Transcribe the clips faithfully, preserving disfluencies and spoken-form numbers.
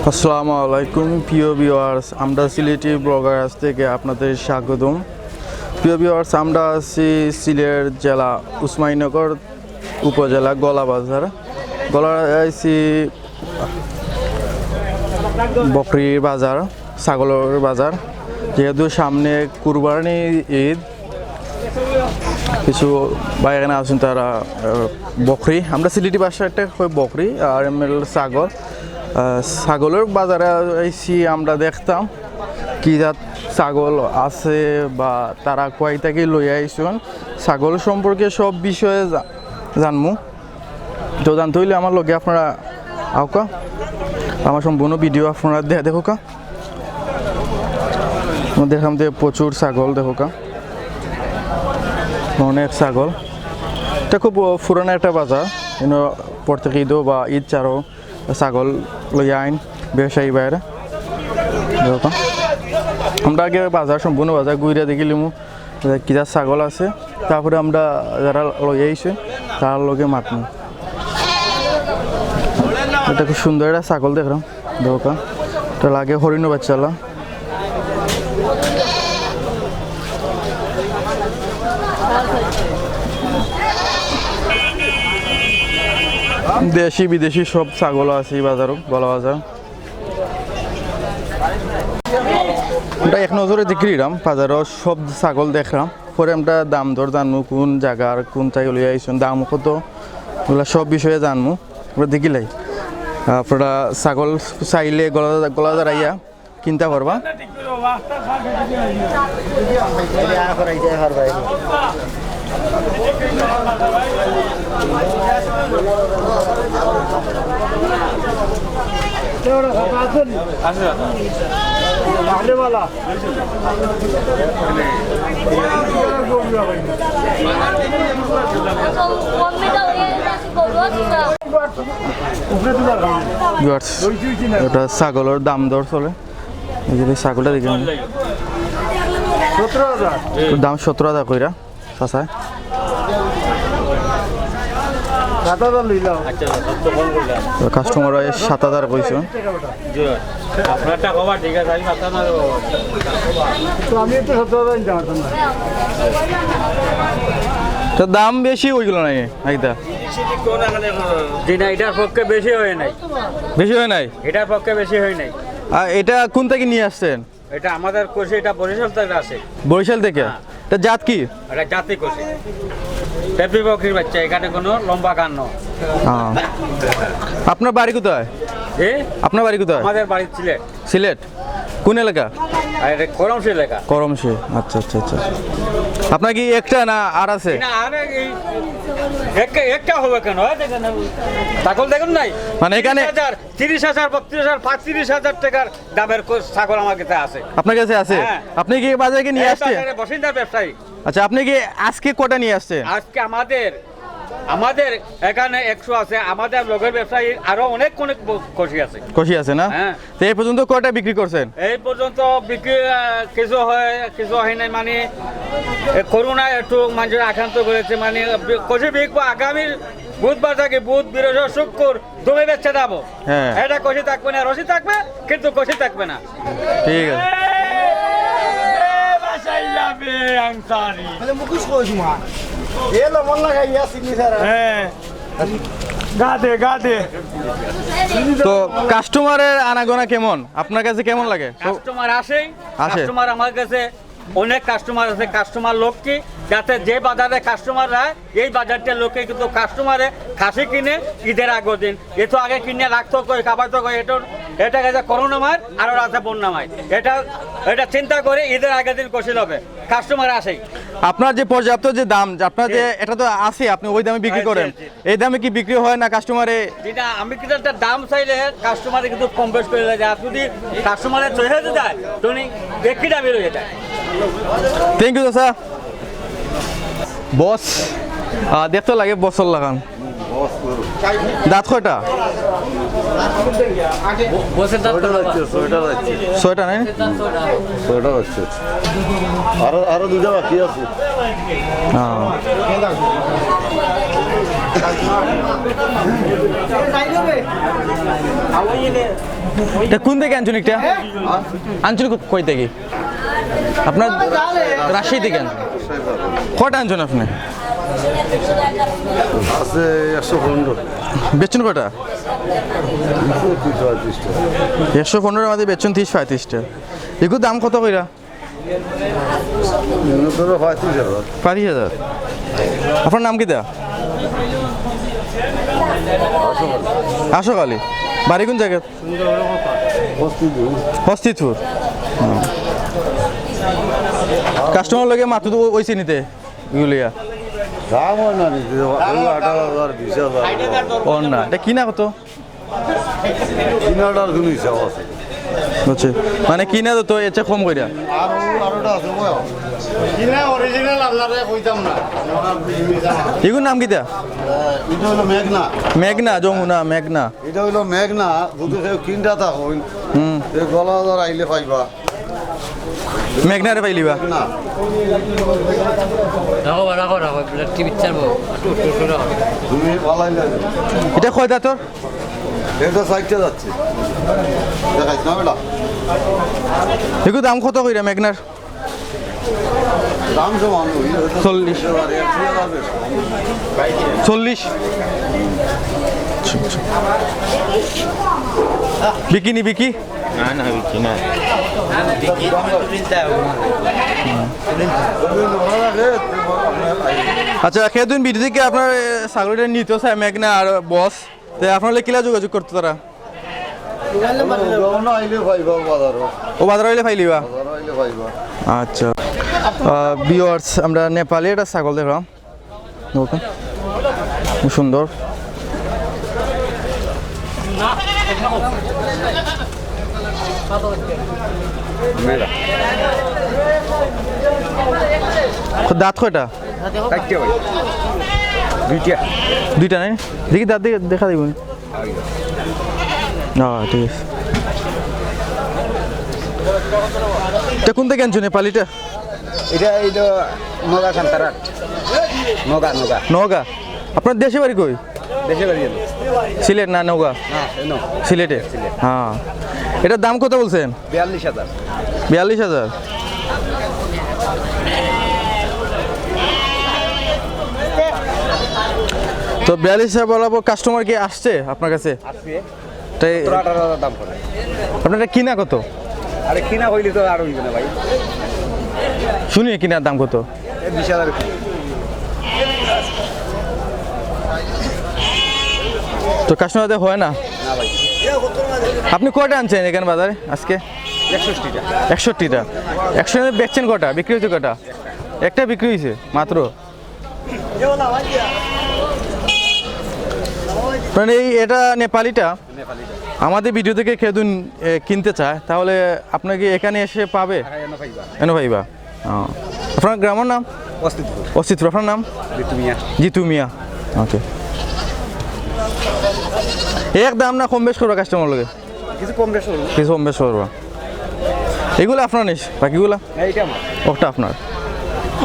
আসসালামু আলাইকুম প্রিয় ভিউয়ার্স, আমরা সিলেটি ব্লগার আজ থেকে আপনাদের স্বাগতম। প্রিয় ভিউয়ার্স, আমরা আছি সিলেট জেলা উসমানীনগর উপজেলা গলাবাজার। গলা আইছি বকরির বাজার, ছাগলর বাজার, যেহেতু সামনে কুরবানি ঈদ। কিছু ভাই এখানে আছেন, তারা আহ, বকরি, আমরা সিলেটি ভাষায় একটা হয় বকরি, আর এমনি হলো ছাগল। আহ, ছাগলর বাজারে আইছি, আমরা দেখতাম কি জাত ছাগল আছে বা তারা কয় থাকি লইয়া আইছন। ছাগল সম্পর্কে সব বিষয়ে জা- জানমু। তো জানতে হইলে আমার লগে আপনারা আউক্কা, আমার সম্পূর্ণ ভিডিও আপনারা দে- দেখউক্কা। আমরা দেখলাম যে প্রচুর ছাগল, দেখউক্কা, অনেক ছাগল। এটা খুব পুরানো একটা বাজার, এনে প্রত্যেক ঈদও বা ঈদ ছাড়াও ছাগল লইয়া আইন ব্যবসায়ী ভাইরা। দেখউক্কা, আমরা আগে বাজার, সম্পূর্ণ বাজার ঘুরে দেখিলিমু যে কিতা ছাগল আছে, তারপরে আমরা যারা লইয়া আইছে তার লগে মাতমু। এটা খুব সুন্দর একটা ছাগল দেখলাম, দেখউক্কা, এটা লাগে হরিণ বাচ্চালা। দেশি বিদেশি সব ছাগল আছে এই বাজারও, গলা বাজার। আমরা এক নজরে দেখিলাম বাজারও সব ছাগল দেখলাম, পরে আমরা দাম দর জানমু কোন জাগার কোন ছাগল লইয়া আইছন, দাম কত, ওগুলা সব বিষয়ে জানমু। আমরা দেখিলাই আপনারা ছাগল চাইলে গলা গলা দাঁড়াইয়া কিনতা পারবা। ভিউয়ার্স, এটা ছাগলর দাম দর চলে। এই যে ছাগলটা দেখেন, দাম সতেরো হাজার কইরা চাচা। সাত হাজার লইলাম। আচ্ছা, আচ্ছা, তো কম করলাম। তো কাস্টমার হয় সাত হাজার কইছে। জি, আপনারটা কবা ঠিক আছে, আমি পারতাম না রে বাবা। তো আমি একটু সতেরো হাজার নিতে পারতাম না। তো দাম বেশি হইগেল না এটা? জি না, এটার পক্ষে বেশি হয় নাই। বেশি হয় নাই? এটার পক্ষে বেশি হয় নাই। আর এটা কোন থেকে নিয়ে আসছেন? এটা আমাদের কষি, এটা বরিশাল থেকে আসে। বরিশাল থেকে? হ্যাঁ। এটা জাত কি? এটা জাতি কষি। পেপি বকরির বাচ্চা, এখানে কোনো লম্বা কান নয়। হ্যাঁ। আপনার বাড়ি কোথায়? এ? আপনার বাড়ি কোথায়? আমাদের বাড়ি সিলেট। সিলেট? কোন এলাকা? আর এটা করমশি এলাকা। করমশি, আচ্ছা, আচ্ছা, আচ্ছা। আপনার কি একটা না আর আছে? না, আরে এই একটা, একটা হবে কেন? এই দেখেন, ছাগল দেখুন নাই? মানে এখানে তিরিশ হাজার, তিরিশ হাজার, বত্রিশ হাজার, পঁয়ত্রিশ হাজার টাকার দামের কো-, ছাগল আমার কাছে আছে। আপনার কাছে আছে? হ্যাঁ। আপনি কি বাজারে কি নিয়ে এই আসছেন? বাজারে বসিন্দার ব্যবসায়ী। আচ্ছা, আপনি কি আজকে কটা নিয়ে আসছেন? আজকে আমাদের, আমাদের এখানে একশো আছে, আমাদের লগের ব্যবসায়ী আরো অনেক, অনেক ব-, কষি আছে। কষি আছে না? হ্যাঁ। তো এই পর্যন্ত কয়টা বিক্রি করছেন? এই পর্যন্ত বিক্রি, আহ, কিছু হয়, কিছু হয় নাই, মানে, এ, করোনায় একটু মানুষের আক্রান্ত করেছে, মানে, বি-, কষি বিকবো আগামী বুধবার থেকে, বুধ, বৃহস্পতি, শুক্র, দমে বেচে যাবো। হ্যাঁ। এটা কষি থাকবে না, রশি থাকবে, কিন্তু কষি থাকবে না। ঠিক আছে। এ, বাসাইলা বে আনসারি। তাহলে মুখোশ কই তোমার? এ লবণ লাগাইয়া চিনি ছাড়া। হ্যাঁ। গা দে, গা দে। তো কাস্টমারের আনাগোনা কেমন? আপনার কাছে কেমন লাগে? কাস্টমার আসেই। আসে? কাস্টমার আমার কাছে অনেক কাস্টমার আছে, কাস্টমার লক্ষ্মী, যাতে যে বাজারে কাস্টমার যায়, এই বাজারটা লোকে কিন্তু কাস্টমারে খাসি কিনে ঈদের আগের দিন। এ তো আগে কিনে রাখতো কই, খাবার তো কই, এটা, এটা গেছে করোনা মার, আরো রাতে বন্যা মার। এটা, এটা চিন্তা করে ঈদের আগের দিন কষি হবে, কাস্টমার আসেই। আপনার যে পর্যাপ্ত যে দাম, আপনার যে জি। এটা তো আছে, আপনি ওই দামে বিক্রি হ্যাঁ, করেন, জি, জি। এই দামে কি বিক্রি হয় না কাস্টমারে? যেটা আমি কিন্তু একটা দাম চাইলে কাস্টমারে কিন্তু কম বেশ করে যায়, আর যদি কাস্টমারে চলে যায়, তো উনি একই দামে রয়ে যায়। থ্যাংক ইউ, চাচা। বস, আহ, দেখতে লাগে বসর লাখান। দাঁত কয়টা? বসের দাঁত ছয়টা কয়টা? লাগছে, ছয়টা লাগছে। ছয়টা নাই? দাঁত ছয়টা। ছয়টা লাগছে। আরো, আরো দুইটা বাকি আছে। হ্যাঁ। এটা কোন থেকে আনছইন একটা? আনছইন কো-, কই থেকে? আপনার রাজশাহী থেকে আনছইন। কয়টা আনছইন আপনে? আছে একশো পনেরো। বেচছইন কয়টা? একশো পনেরোর মাঝে বেচছইন তিরিশ পঁয়ত্রিশটা। এগুর দাম কত কইরা? এগুর দাম পঁয়ত্রিশ হাজার। পঁয়ত্রিশ হাজার। আপনার নাম কিতা? আশোক আলী। বাড়ি কোন জাগাত? হস্তিতপুর। হস্তিতপুর। হুম। কাস্টমার লগে মাত তো অইছে নি তে, ইগুলিয়া? দাম অয় না নি, আঠারো হাজার, বিশ হাজার। অয় না, এটা কিনা কত? কিনাটার কোনো হিসাব আছে? বুঝছি। মানে কিনা তো, তো এর চেয়ে কম কইরা? আর ও-, আরোটা আছে, ওই। কিনা অরিজিনাল আপনারে কইতাম না। এগুর নাম কিতা? এটা হইলো মেঘনা। মেঘনা, যমুনা, মেঘনা। এটা হইলো মেঘনা, যদি কেউ কিনতা থাকইন, হুম। এই গলা ধর আইলে পাইবা। মেঘনারে পাইলিবা? না। রাখো, রাখো, রাখো, ব্লাড টিভি চালবো। একটু, একটু, একটু রাখো। তুমি পালাই না। এটা কয় দাঁতর? এটা সাইডটা যাচ্ছে। দেখাইছ না বেটা? এগুর দাম কত কইরা মেঘনার? দাম সমান, ওই হয়তো চল্লিশ। দুই হাজার, এক হাজার বেশি। চল্লিশ। বিকিনি বিকি? না, না, বিকি না। আচ্ছা, কেউ যদি ভিডিও দেখি আপনার, এ, ছাগলটা নিতে চায়, মেঘনা আর বস, তে আপনার লগে কিলা যোগাযোগ করতো তারা? মোবাইল নাম্বার দিলে। অনো আইলে পাইবা বাজারো। ও, বাজারো আইলে পাইলিবা? বাজারো আইলে পাইবা। আচ্ছা। আহ, ভিউয়ার্স, আমরা নেপালি একটা ছাগল দেখলাম। দেখো। খুব সুন্দর। দাঁত কয়টা? চাইরটা ভাই। দুইটা। দুইটা নাই? দেখি দাঁত দেখে দেখা দিবো। হ্যাঁ, ঠিক আছে। এটা কোন থেকে আনছো নেপালিটা? এটা এই তো নগা কান্তারহাট। নগা, নগা। নগা? আপনার দেশে বাড়ি কই? দেশে বাড়ি এনো। সিলেট না নগা? না, এনো। সিলেটে? সিলেট। হ্যাঁ। এটার দাম কত বলছেন? বিয়াল্লিশ হাজার। বিয়াল্লিশ হাজার। তো বিয়াল্লিশ হাজার বরাবর কাস্টমার কি আসছে আপনার কাছে? আসছে। তাই সতেরো আঠারো হাজার দাম করে। আপনার এটা কিনা কত? আরে কিনা হইলে তো আর হইবে না ভাই। শুনি কিনার দাম কত? এই বিশ হাজার কিনা। তো কাস্টমার তো হয় না। না ভাই। আপনি কয়টা আনছেন এখানে বাজারে আজকে? একষট্টিটা। একষট্টিটা। একশো বেচছেন কয়টা? বিক্রি হয়েছে কয়টা? একটা বিক্রি হয়েছে মাত্র। মানে এই এটা নেপালিটা নেপালিটা। আমাদের ভিডিও থেকে কেউ যদি, এ, কিনতে চায়, তাহলে আপনাকে এখানে এসে পাবে? হ্যাঁ, এনো পাইবা। এনো পাইবা। ও। আপনার গ্রামের নাম? অস্তিত্ব। অস্তিত্ব। আপনার নাম? জিতু মিয়া। জিতু মিয়া। ওকে। এক দাম না কম বেশ করবা কাস্টমার লগে? কিছু কম বেশ করবো। কিছু কম বেশ করবা। এগুলা আপনার নিস, বাকিগুলা? না, এটা আমার। ওটা আপনার।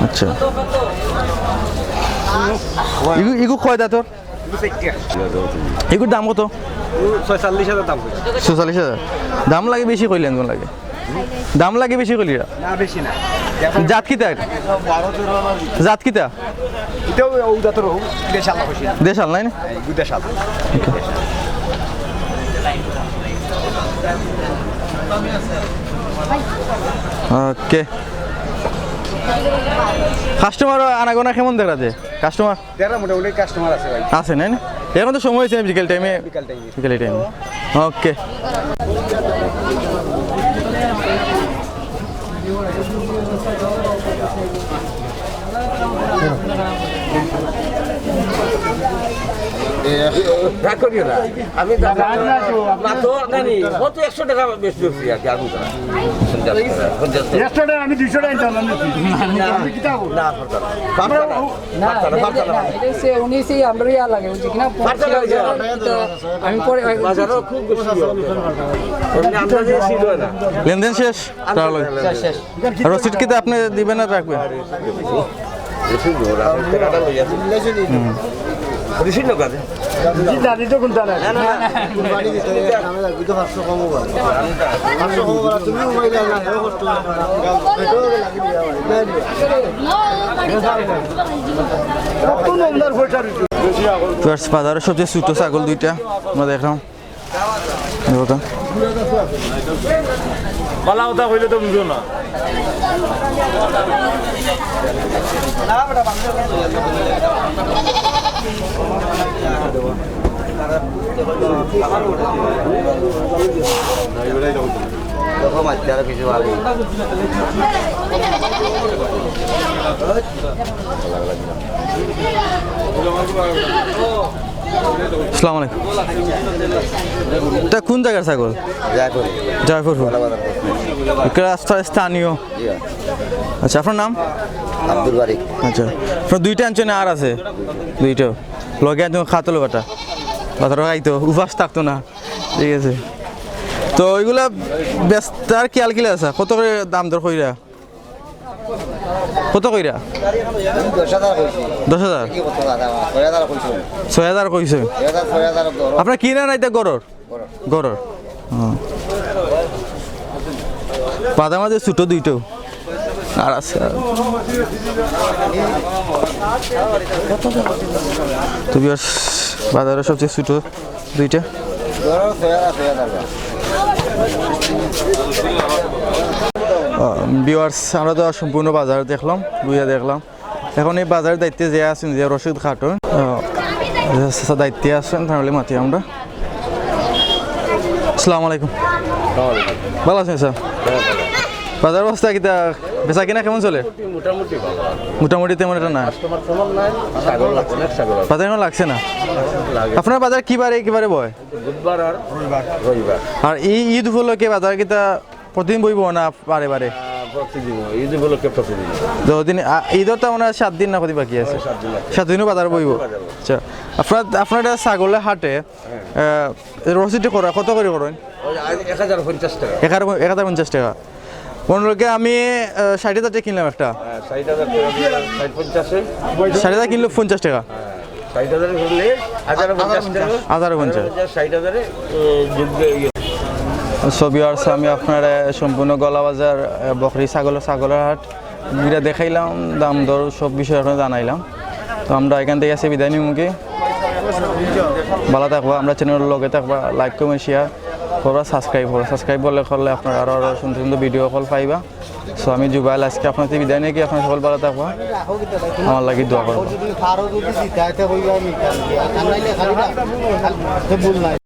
আচ্ছা। ইগু, ইগু কয় দাঁতর? ইগু চাইরটা। ইগুর দাম কত? ও ছয়চল্লিশ হাজার দাম কইছে। ছয়চল্লিশ হাজার? দাম লাগে বেশি কইলেন, দাম লাগে। দাম লাগে বেশি কইলিরা। না, বেশি না। জাত কিতা? বারো তেরো হাজার। জাত কিতা? এটাও ও জাতর হোক, দেশাল কইছি। দেশাল নাই না? এই, দেশাল। ওকে। কাস্টমার আনাগোনা কেমন দেখা যায়? কাস্টমার? তেরা মোটামুটি কাস্টমার আছে ভাই। আছে, নাই না? এখন তো সময় হয়েছে বিকেল টাইমে। বিকাল টাইমে। বিকেল টাইমে। ওকে। রাগ করিও না। আমি তো, না তো, না নি, কত একশো টাকা বেশি হচ্ছে আর কি, আগুন করা। পঞ্চাশ টাকা, পঞ্চাশ টাকা। একশো টাকা আমি দুইশো টাকা নিতাম, আমি কি? আমি কিতা করব? না, পারতাম না। পারতাম না, পারতাম না। না, এটা হচ্ছে উনি সেই আমরা ইয়া লাগে, বুঝছি কিনা? পারতাম না, পারতাম না। আমি পরে বাজারও খুব বেশি ইয়ে হবে। এমনি আমরা যে ছিল না। লেনদেন শেষ? তাহলে শেষ, শেষ। আর রসিদ কিতা আপনি দিবেন না রাখবেন? হুম। জি, জানি তো কোনটা না। না, না, না। কুরবানি দিতে হবে, দামে লাগবে তো পাঁচশো কম হবে। পাঁচশো কম হবে, তুমি মোবাইল আর না, হেও কষ্ট হবে না। এটাও লাগে নিয়ে যাওয়া, না, না। কত নম্বর ফোটার? Viewers, বাজারের সবচেয়ে ছোট ছাগল দুইটা আমরা দেখলাম। দেখো তো। বালা কথা কইলে তো বুঝো না। দেখো, মারতে আরো কিছু ভালো। আসসালামু আলাইকুম। এটা কোন জায়গার ছাগল? জয়পুর। জয়পুরপুর। গোয়ালা বাজার। এটা রাস্তার স্থানীয়। জি। আচ্ছা, আপনার নাম? আব্দুল বারিক। আচ্ছা, আপনার দুইটা আনছেন, আর আছে দুইটা? লগে আনছেন খাতল বেটা, বাজারো খাইতো, উপাস থাকতো না। ঠিক আছে, তো ওইগুলা বেচতার খেয়াল কিলা আছে? কত করে দাম দর কইরা? কত কইরা? আমি দশ হাজার কইছি। দশ হাজার? কি কত দাদা? ছয় হাজার কইছি। ছয় হাজার কইছে? ছয় হাজার, ছয় হাজার দর। আপনার কিনা নাই তো গরুর? গরুর। গরুর। হুম। বাদাম আছে ছোট দুইটাও। আর আছে। তো viewers, বাজারের সবচেয়ে ছোট দুইটা। ভিউয়ার্স, আমরা তো সম্পূর্ণ বাজার দেখলাম, ঘুরিয়া দেখলাম। এখন এই বাজারের দায়িত্বে যে আছেন, যে রশিদ খাটুন, আহ, যে চাচা দায়িত্বে আছেন, তাহলে মাতি আমরা। আসসালামু আলাইকুম। ভালো আছেন স্যার? বাজার অবস্থা কিতা, বেচা কিনা কেমন চলে? মোটামুটি ভালো। মোটামুটি তেমন একটা না। কাস্টমার তেমন নাই, ছাগল লাগছে না, ছাগল আছে। বাজার এখন লাগছে না। লাগে। আপনার বাজার কি বারে, কি বারে বয়? বুধবার আর রবিবার। রবিবার। আর এই ঈদ উপলক্ষে বাজার কিতা প্রতিদিন বইব না বারে বারে? আহ, প্রতিদিন, ঈদ উপলক্ষে প্রতিদিন। তো দিন, আ, ঈদর তো মনে হয় সাত দিন না কত বাকি আছে? সাত দিন আছে। সাত দিনও বাজার বইব। বাজার বইব। আচ্ছা, আপনার, আপনার এটা ছাগলের হাটে, হ্যাঁ। আহ, রসিদটি করা কত করে করেন? ওই আজ এক হাজার পঞ্চাশ টাকা। এক হাজার, এক হাজার পঞ্চাশ টাকা। মনে লোকে আমি, আহ, ষাট হাজার টাকা কিনলাম একটা। হ্যাঁ, ষাট হাজার টাকা দিয়ে ষাট পঞ্চাশে। ষাট হাজার কিনলো পঞ্চাশ টাকা। হ্যাঁ, ষাট হাজার করলে হাজার পঞ্চাশ টাকা। হাজার পঞ্চাশ। ষাট হাজারে, এ, যোগ দিয়ে ইয়ে। So viewers, আমি আপনারে সম্পূর্ণ গোয়ালা বাজার, এ, বকরি ছাগল, ছাগলের হাট ঘুরে দেখাইলাম, দাম দর সব বিষয়ে আপনারে জানাইলাম। তো আমরা এখান থেকে আজকে বিদায় নিমুখী। ভালো থাকবা, আমরা চ্যানেলের লগে থাকবা, like, comment, share করবা, subscribe করবা। Subscribe করলে, করলে আপনারা আরো, আরো সুন্দর সুন্দর ভিডিও কল পাইবা। So আমি জুবাইল আজকে আপনার থেকে বিদায় নিয়ে কি আপনারা সকল ভালো থাকবা, আমার লাগি দোয়া করবা। যদি পারো যদি জিতাইতে কইবা আমি, আর নাইলে খালি না, তো ভুল নাই।